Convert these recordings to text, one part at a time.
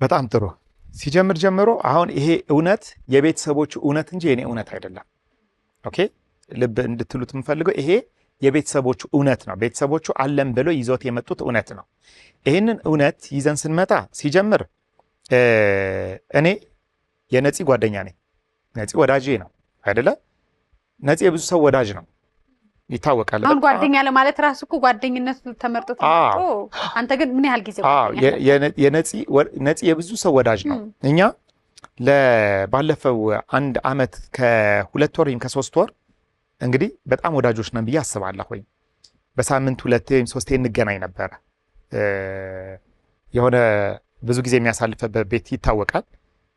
በጣም ጥሩ። ሲጀምር ጀምሮ አሁን ይሄ እውነት የቤተሰቦቹ እውነት እንጂ የኔ እውነት አይደለም። Okay፣ ልብ እንድትሉት የምፈልገው ይሄ የቤተሰቦቹ እውነት ነው። ቤተሰቦቹ አለን ብለው ይዞት የመጡት እውነት ነው። ይህንን እውነት ይዘን ስንመጣ ሲጀምር እኔ የነፂ ጓደኛ ነኝ። ነፂ ወዳጄ ነው አይደለ? ነፂ የብዙ ሰው ወዳጅ ነው፣ ይታወቃል። አሁን ጓደኛ ለማለት ራሱ እኮ ጓደኝነቱ ተመርጦ ተመርጦ፣ አንተ ግን ምን ያህል ጊዜ ነፂ የብዙ ሰው ወዳጅ ነው። እኛ ባለፈው አንድ አመት ከ2 ወር ወይም ከ3 ወር እንግዲህ በጣም ወዳጆች ነን ብዬ አስባለሁ። በሳምንት ሁለቴ ወይም ሶስቴ እንገናኝ ነበረ። የሆነ ብዙ ጊዜ የሚያሳልፍበት ቤት ይታወቃል።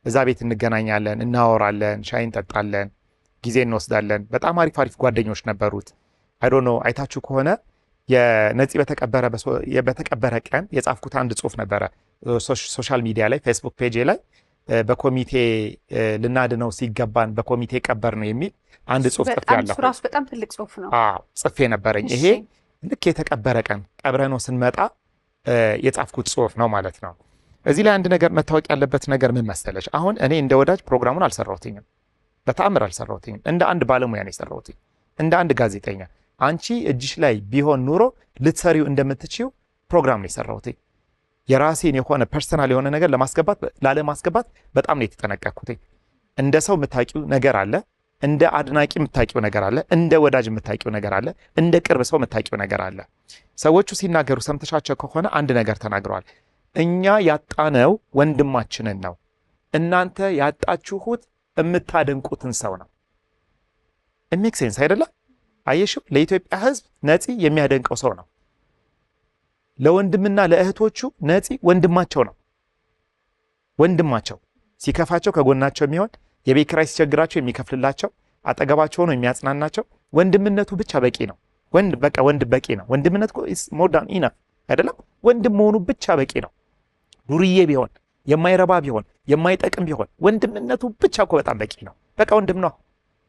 እዛ ቤት እንገናኛለን፣ እናወራለን፣ ሻይ እንጠጣለን፣ ጊዜ እንወስዳለን። በጣም አሪፍ አሪፍ ጓደኞች ነበሩት። I don't know አይታችሁ ከሆነ የነፂ በተቀበረ ቀን የጻፍኩት አንድ ጽሁፍ ነበረ social media ላይ፣ ፌስቡክ page ላይ፣ በኮሚቴ ልናድነው ሲገባን በኮሚቴ ቀበር ነው የሚል አንድ ጽሁፍ ጽፌያለሁ። ራሱ በጣም ትልቅ ጽሁፍ ነው። አዎ፣ ጽፌ ነበረኝ። ይሄ ልክ የተቀበረ ቀን ቀብረነው ስንመጣ የጻፍኩት ጽሁፍ ነው ማለት ነው። እዚህ ላይ አንድ ነገር መታወቅ ያለበት ነገር ምን መሰለሽ? አሁን እኔ እንደ ወዳጅ ፕሮግራሙን አልሰራሁትኝም፣ በተአምር አልሰራሁትኝም። እንደ አንድ ባለሙያ ነው የሰራሁትኝ፣ እንደ አንድ ጋዜጠኛ። አንቺ እጅሽ ላይ ቢሆን ኑሮ ልትሰሪው እንደምትችይው ፕሮግራም ነው የሰራሁትኝ። የራሴን የሆነ personal የሆነ ነገር ለማስገባት ላለማስገባት በጣም ነው የተጠነቀቅኩትኝ። እንደ ሰው የምታውቂው ነገር አለ፣ እንደ አድናቂ የምታውቂው ነገር አለ፣ እንደ ወዳጅ የምታውቂው ነገር አለ፣ እንደ ቅርብ ሰው የምታውቂው ነገር አለ። ሰዎቹ ሲናገሩ ሰምተሻቸው ከሆነ አንድ ነገር ተናግረዋል። እኛ ያጣነው ወንድማችንን ነው፣ እናንተ ያጣችሁት የምታደንቁትን ሰው ነው። Make sense አይደለም? አየሽው? ለኢትዮጵያ ሕዝብ ነፂ የሚያደንቀው ሰው ነው። ለወንድምና ለእህቶቹ ነፂ ወንድማቸው ነው። ወንድማቸው ሲከፋቸው ከጎናቸው የሚሆን፣ የቤት ኪራይ ሲቸግራቸው የሚከፍልላቸው፣ አጠገባቸው ሆኖ የሚያጽናናቸው፣ ወንድምነቱ ብቻ በቂ ነው። ወንድ በቃ ወንድ በቂ ነው። ወንድምነት more than enough አይደለም? ወንድም መሆኑ ብቻ በቂ ነው። ዱርዬ ቢሆን፣ የማይረባ ቢሆን፣ የማይጠቅም ቢሆን ወንድምነቱ ብቻ እኮ በጣም በቂ ነው። በቃ ወንድም ነው፣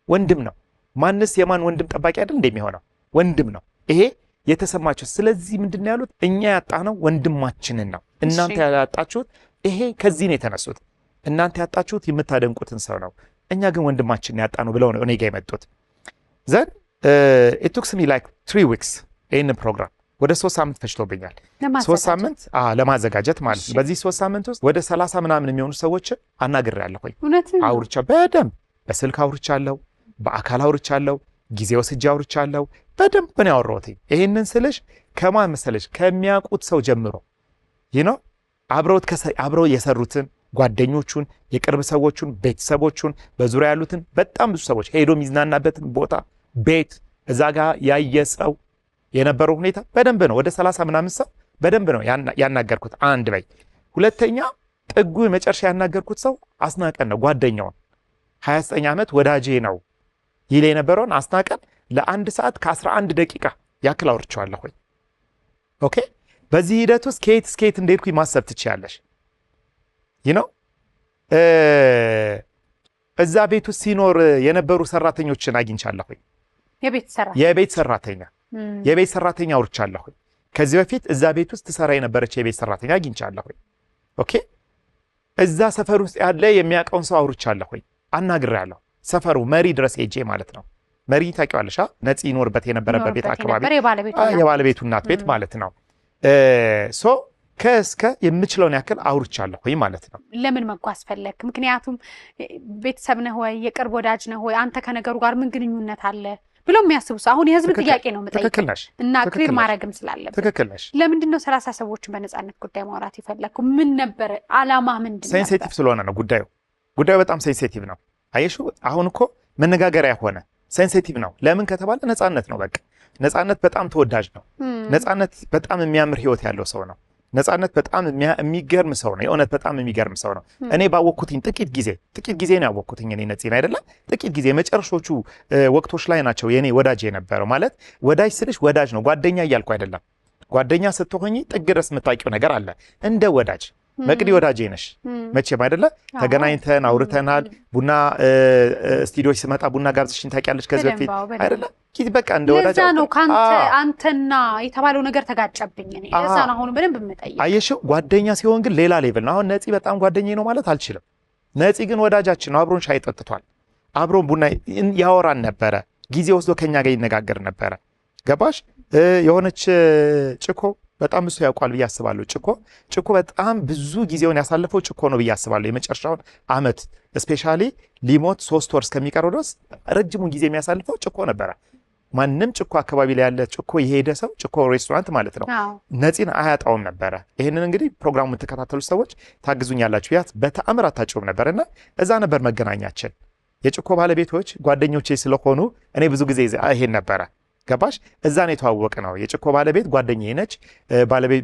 ወንድም ነው። ማንስ የማን ወንድም ጠባቂ አይደል እንደሚሆነው ወንድም ነው። ይሄ የተሰማቸው። ስለዚህ ምንድን ነው ያሉት? እኛ ያጣነው ወንድማችንን ነው፣ እናንተ ያጣችሁት ይሄ ከዚህ ነው የተነሱት። እናንተ ያጣችሁት የምታደንቁትን ሰው ነው፣ እኛ ግን ወንድማችንን ያጣነው ብለው ነው እኔ ጋ የመጡት። Then it took me like 3 weeks፣ ይህንን ፕሮግራም ወደ 3 ሳምንት ፈጅቶብኛል። 3 ሳምንት ለማዘጋጀት ማለት ነው። በዚህ 3 ሳምንት ውስጥ ወደ 30 ምናምን የሚሆኑ ሰዎችን አናግሬያለሁኝ። አውርቻ በደንብ በስልክ አውርቻለሁ፣ በአካል አውርቻለሁ፣ ጊዜ ወስጄ አውርቻለሁ። በደንብ ነው ያወራሁት። ይሄንን ስልሽ ከማን መሰለሽ? ከሚያውቁት ሰው ጀምሮ አብረው የሰሩትን ጓደኞቹን፣ የቅርብ ሰዎቹን፣ ቤተሰቦቹን፣ በዙሪያ ያሉትን በጣም ብዙ ሰዎች፣ ሄዶ የሚዝናናበትን ቦታ፣ ቤት፣ እዛ ጋ ያየ ሰው፣ የነበረው ሁኔታ በደንብ ነው። ወደ 30 ምናምን ሰው በደንብ ነው ያናገርኩት። አንድ በይ። ሁለተኛ ጥጉ የመጨረሻ ያናገርኩት ሰው አስናቀን ነው፣ ጓደኛውን፣ 29 ዓመት ወዳጄ ነው ይል የነበረውን አስናቀን ለአንድ ሰዓት ከ11 ደቂቃ ያክል አውርቼዋለሁኝ። Okay፣ በዚህ ሂደት ውስጥ ከየት እስከ የት እንደሄድኩኝ ማሰብ ትችያለሽ። እዛ ቤት ውስጥ ሲኖር የነበሩ ሰራተኞችን አግኝቻለሁኝ። የቤት ሰራተኛ አውርቻለሁኝ። ከዚህ በፊት እዛ ቤት ውስጥ ትሰራ የነበረች የቤት ሰራተኛ አግኝቻለሁኝ። Okay፣ እዛ ሰፈር ውስጥ ያለ የሚያውቀውን ሰው አውርቻለሁኝ፣ አናግሬያለሁ። ሰፈሩ መሪ ድረስ ሄጄ ማለት ነው። መሪ ታውቂዋለሽ? ነፂ ይኖርበት የነበረበት ቤት አካባቢ፣ የባለቤቱ እናት ቤት ማለት ነው። So ከእስከ የምችለውን ያክል አውርቻለሁኝ ማለት ነው። ለምን መጓዝ ፈለግ? ምክንያቱም ቤተሰብ ነህ ወይ፣ የቅርብ ወዳጅ ነህ ወይ፣ አንተ ከነገሩ ጋር ምን ግንኙነት አለ ብሎ የሚያስቡ ሰው፣ አሁን የህዝብ ጥያቄ ነው የምጠይቀው። ትክክል ነሽ። እና clear ማድረግም ስላለብን። ትክክል ነሽ። ለምንድን ነው 30 ሰዎችን በነፃነት ጉዳይ ማውራት የፈለግከው? ምን ነበር አላማ? ምንድን ነበር? Sensitive ስለሆነ ነው ጉዳዩ። ጉዳዩ በጣም sensitive ነው። አየሽው፣ አሁን እኮ መነጋገሪያ ሆነ። Sensitive ነው። ለምን ከተባለ ነፃነት ነው። በቃ ነፃነት በጣም ተወዳጅ ነው። ነፃነት በጣም የሚያምር ህይወት ያለው ሰው ነው። ነፃነት በጣም የሚገርም ሰው ነው። የእውነት በጣም የሚገርም ሰው ነው። እኔ ባወቅኩትኝ ጥቂት ጊዜ፣ ጥቂት ጊዜ ነው ያወቅኩትኝ እኔ ነፂን አይደለም፣ ጥቂት ጊዜ መጨረሾቹ ወቅቶች ላይ ናቸው የኔ ወዳጅ የነበረው። ማለት ወዳጅ ስልሽ ወዳጅ ነው፣ ጓደኛ እያልኩ አይደለም። ጓደኛ ስትሆኚ ጥግ ድረስ የምታውቂው ነገር አለ። እንደ ወዳጅ መቅዲ ወዳጄ ነሽ መቼም አይደለ? ተገናኝተን አውርተናል። ቡና ስቱዲዮ ስመጣ ቡና ጋብዝሽኝ ታውቂያለሽ ከዚህ በፊት አይደለ? በቃ እንደ ወዳጅ ለዛ ነው ከአንተ አንተና የተባለው ነገር ተጋጨብኝ። እኔ ለዛ ነው አሁን በደንብ የምጠይቅ። አየሽው፣ ጓደኛ ሲሆን ግን ሌላ level ነው። አሁን ነፂ በጣም ጓደኛዬ ነው ማለት አልችልም። ነፂ ግን ወዳጃችን ነው። አብሮን ሻይ ጠጥቷል፣ አብሮን ቡና ያወራን ነበረ። ጊዜ ወስዶ ከኛ ጋር ይነጋገር ነበረ። ገባሽ? የሆነች ጭኮ በጣም እሱ ያውቋል ብዬ አስባለሁ። ጭኮ በጣም ብዙ ጊዜውን ያሳለፈው ጭኮ ነው ብዬ አስባለሁ። የመጨረሻውን አመት especially ሊሞት 3 ወር እስከሚቀረው ድረስ ረጅሙን ጊዜ የሚያሳልፈው ጭኮ ነበረ። ማንም ጭኮ አካባቢ ላይ ያለ ጭኮ የሄደ ሰው ጭኮ ሬስቶራንት ማለት ነው ነፂን አያጣውም ነበረ። ይህንን እንግዲህ ፕሮግራሙን የምትከታተሉ ሰዎች ታግዙኛላችሁ። ያት በተአምር አታጭውም ነበር እና እዛ ነበር መገናኛችን። የጭኮ ባለቤቶች ጓደኞቼ ስለሆኑ እኔ ብዙ ጊዜ ይሄን ነበረ። ገባሽ? እዛ ነው የተዋወቅ ነው። የጭኮ ባለቤት ጓደኛዬ ነች።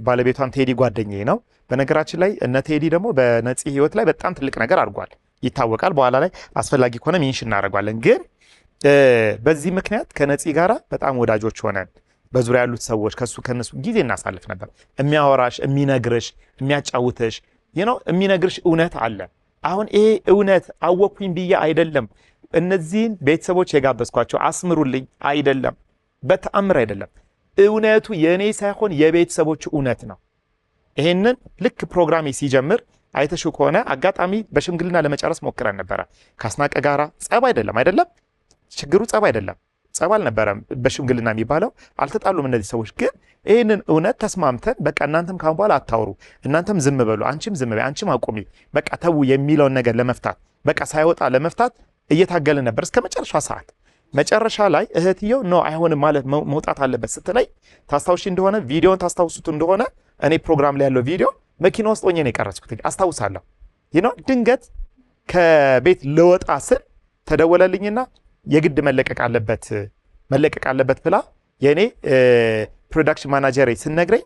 ባለቤቷም ቴዲ ጓደኛዬ ነው። በነገራችን ላይ እነ ቴዲ ደግሞ በነፂ ህይወት ላይ በጣም ትልቅ ነገር አድርጓል፣ ይታወቃል። በኋላ ላይ አስፈላጊ ከሆነ mention እናደርጓለን። ግን በዚህ ምክንያት ከነፂ ጋራ በጣም ወዳጆች ሆነን በዙሪያ ያሉት ሰዎች ከሱ ከነሱ ጊዜ እናሳልፍ ነበር። የሚያወራሽ፣ የሚነግርሽ፣ የሚያጫውትሽ ነው የሚነግርሽ እውነት አለ። አሁን ይሄ እውነት አወኩኝ ብዬ አይደለም እነዚህን ቤተሰቦች የጋበዝኳቸው፣ አስምሩልኝ አይደለም፣ በተአምር አይደለም። እውነቱ የእኔ ሳይሆን የቤተሰቦቹ እውነት ነው። ይሄንን ልክ ፕሮግራሜ ሲጀምር አይተሽው ከሆነ አጋጣሚ በሽምግልና ለመጨረስ ሞክረን ነበረ ካስናቀ ጋራ። ጸብ አይደለም አይደለም፣ ችግሩ ጸብ አይደለም፣ ጸብ አልነበረም። በሽምግልና የሚባለው አልተጣሉም እነዚህ ሰዎች። ግን ይህንን እውነት ተስማምተን በቃ እናንተም ካሁን በኋላ አታውሩ፣ እናንተም ዝም በሉ፣ አንቺም ዝም በይ፣ አንቺም አቁሚ፣ በቃ ተዉ የሚለውን ነገር ለመፍታት በቃ ሳይወጣ ለመፍታት እየታገልን ነበር እስከ መጨረሻ ሰዓት። መጨረሻ ላይ እህትየው no አይሆንም ማለት መውጣት አለበት ስትለይ ታስታውሺ እንደሆነ ቪዲዮን ታስታውሱት እንደሆነ እኔ ፕሮግራም ላይ ያለው ቪዲዮ መኪና ውስጥ ሆኜ ነው የቀረጽኩት፣ አስታውሳለሁ። ይህ ነው ድንገት ከቤት ልወጣ ስል ተደወለልኝና የግድ መለቀቅ አለበት መለቀቅ አለበት ብላ የእኔ production manager ኤ ስነግረኝ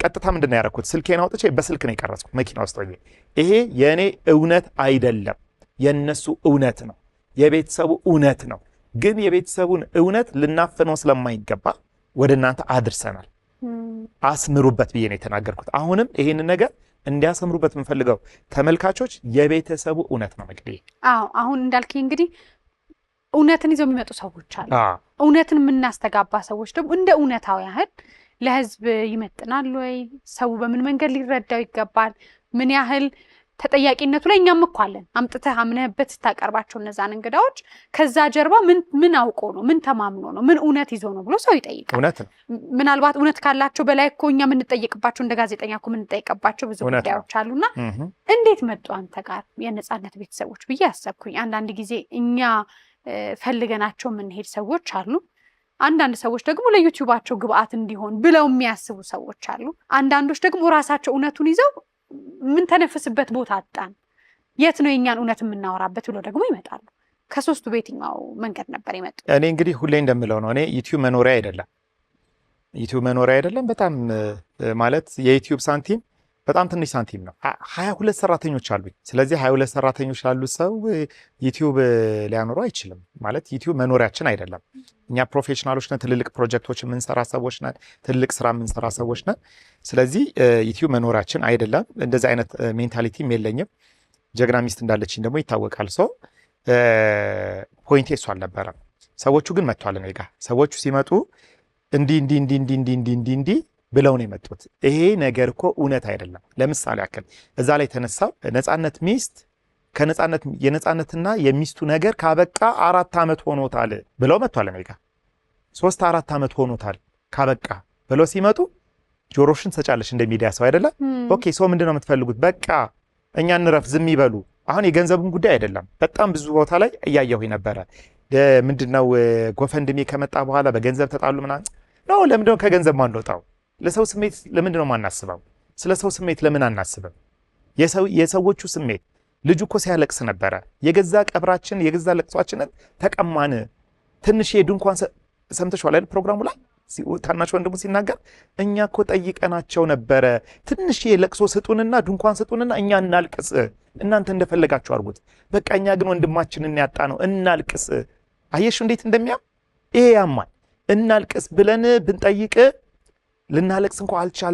ቀጥታ ምንድን ነው ያደረኩት? ስልኬን አውጥቼ በስልክ ነው የቀረጽኩት መኪና ውስጥ ሆኜ። ይሄ የእኔ እውነት አይደለም፣ የእነሱ እውነት ነው፣ የቤተሰቡ እውነት ነው። ግን የቤተሰቡን እውነት ልናፍነው ስለማይገባ ወደ እናንተ አድርሰናል። አስምሩበት ብዬ ነው የተናገርኩት። አሁንም ይሄንን ነገር እንዲያሰምሩበት የምፈልገው ተመልካቾች የቤተሰቡ እውነት ነው። መቅዲ አዎ፣ አሁን እንዳልከኝ እንግዲህ እውነትን ይዘው የሚመጡ ሰዎች አሉ። እውነትን የምናስተጋባ ሰዎች ደግሞ እንደ እውነታው ያህል ለሕዝብ ይመጥናል ወይ? ሰው በምን መንገድ ሊረዳው ይገባል? ምን ያህል ተጠያቂነቱ ላይ እኛም እኮ አለን። አምጥተህ አምነህበት ስታቀርባቸው እነዛን እንግዳዎች ከዛ ጀርባ ምን አውቆ ነው፣ ምን ተማምኖ ነው፣ ምን እውነት ይዞ ነው ብሎ ሰው ይጠይቃል። እውነት ነው። ምናልባት እውነት ካላቸው በላይ እኮ እኛ የምንጠየቅባቸው እንደ ጋዜጠኛ እኮ የምንጠየቅባቸው ብዙ ጉዳዮች አሉና እንዴት መጡ አንተ ጋር የነፃነት ቤተሰቦች ብዬ አሰብኩኝ። አንዳንድ ጊዜ እኛ ፈልገናቸው የምንሄድ ሰዎች አሉ። አንዳንድ ሰዎች ደግሞ ለዩቲዩባቸው ግብአት እንዲሆን ብለው የሚያስቡ ሰዎች አሉ። አንዳንዶች ደግሞ ራሳቸው እውነቱን ይዘው የምንተነፍስበት ቦታ አጣን፣ የት ነው የእኛን እውነት የምናወራበት ብለው ደግሞ ይመጣሉ። ከሶስቱ በየትኛው መንገድ ነበር የመጡ? እኔ እንግዲህ ሁሌ እንደምለው ነው፣ እኔ ዩቲዩብ መኖሪያ አይደለም፣ ዩቲዩብ መኖሪያ አይደለም። በጣም ማለት የዩቲዩብ ሳንቲም በጣም ትንሽ ሳንቲም ነው። 22 ሰራተኞች አሉኝ። ስለዚህ 22 ሰራተኞች ላሉት ሰው ዩቲዩብ ሊያኖሩ አይችልም። ማለት ዩቲዩብ መኖሪያችን አይደለም። እኛ professional ኦች ነን። ትልልቅ ፕሮጀክቶች የምንሰራ ሰዎች ነን። ትልቅ ስራ የምንሰራ ሰዎች ነን። ስለዚህ ዩቲዩብ መኖሪያችን አይደለም። እንደዚህ አይነት mentality ም የለኝም። ጀግና ሚስት እንዳለችኝ ደግሞ ይታወቃል። ሰው point ኤ እሱ አልነበረም። ሰዎቹ ግን መጥቷል እኔ ጋ። ሰዎቹ ሲመጡ እንዲህ እንዲህ እንዲህ እንዲህ እንዲህ እንዲህ እንዲህ እንዲህ ብለው ነው የመጡት። ይሄ ነገር እኮ እውነት አይደለም። ለምሳሌ ያክል እዛ ላይ የተነሳው ነፃነት ሚስት ከነፃነት የነፃነትና የሚስቱ ነገር ካበቃ 4 ዓመት ሆኖታል ብለው መጥቷል። እኔ ጋ 3 4 ዓመት ሆኖታል ካበቃ ብለው ሲመጡ ጆሮሽን ትሰጫለሽ እንደ ሚዲያ ሰው አይደለ? okay ሰው ምንድን ነው የምትፈልጉት? በቃ እኛ እንረፍ፣ ዝም ይበሉ። አሁን የገንዘቡን ጉዳይ አይደለም። በጣም ብዙ ቦታ ላይ እያየሁኝ ነበረ። ምንድነው GoFundMe ከመጣ በኋላ በገንዘብ ተጣሉ ምናምን ነው። ለምንድነው ከገንዘብ ማንወጣው? ለሰው ስሜት ለምንድን ነው የማናስበው? ስለ ሰው ስሜት ለምን አናስብም? የሰዎቹ ስሜት ልጁ እኮ ሲያለቅስ ነበረ። የገዛ ቀብራችን የገዛ ለቅሷችንን ተቀማን። ትንሽ የድንኳን ሰምተሽዋል አይደል? ፕሮግራሙ ላይ ታናሽ ወንድሙ ሲናገር እኛ እኮ ጠይቀናቸው ነበረ። ትንሽ የለቅሶ ስጡንና ድንኳን ስጡንና እኛ እናልቅስ፣ እናንተ እንደፈለጋችሁ አድርጉት። በቃ እኛ ግን ወንድማችንን ያጣ ነው እናልቅስ። አየሽ እንዴት እንደሚያም ይሄ ያማል። እናልቅስ ብለን ብንጠይቅ ልናለቅስ እንኳ አልቻልንም።